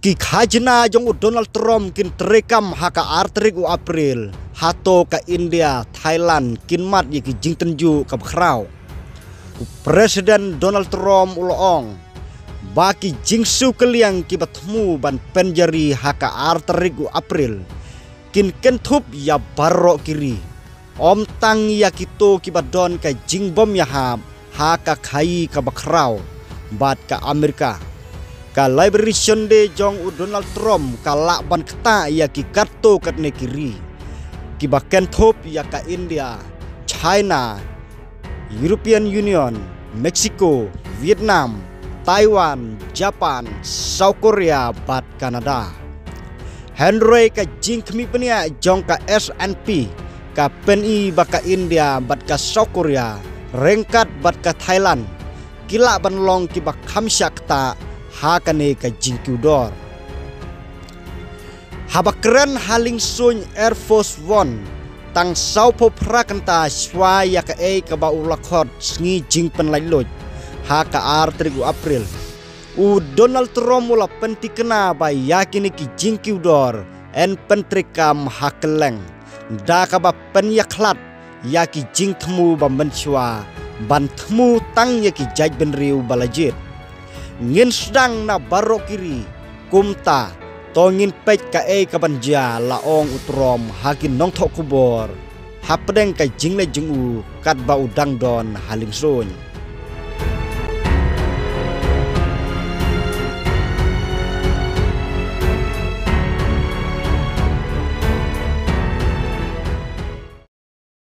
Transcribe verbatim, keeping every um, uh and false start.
Ki khajna jong u Donald Trump kin treikam ha ka ar tarik u April. Hato ka India, Thailand kin mad ïa ki jingtynjuh kaba khraw? U President Donald Trump u la ong ba ki jingsiew kylliang kiba thmu ban pynjari ha ka ar tarik u April kin kynthup ïa baroh ki ri, ym tang ïa kito kiba don ka jingbym ïahap ha ka khaii kaba khraw bad ka Amerika. Ka Liberation Day jong u Donald Trump ka lah ban ktah ïa ki katto katne ki ri, kiba kynthup ïa ka India, China, European Union, Mexico, Vietnam, Taiwan, Japan, South Korea bad Canada. Hynrei ka jingkhmih bniah jong ka S and P ka pyni ba ka India bad ka South Korea ryngkat bad ka Thailand ki lah ban long kiba kham shah ktah ha kane ka jingkiew dor. Haba kren ha liengsuiñ Air Force One tang sawphew phra kynta shwa ïa kaei kaba u la khot sngi jingpynlait luid ha ka ar tarik u April, u Donald Trump u la pyntikna ba ïa kine ki jingkiew dor yn pyntreikam ha kylleng da kaba pynïakhlad ïa ki jingthmu ba mynshuwa ban thmu tang ïa ki jaitbynriew ba la jied. Ngin sdang na baroh ki ri, kumta to ngin peit kaei kaban jia, la ong u Trump ha ki nongthoh khubor hapdeng ka jingleit jong u katba u dang don ha liengsuiñ.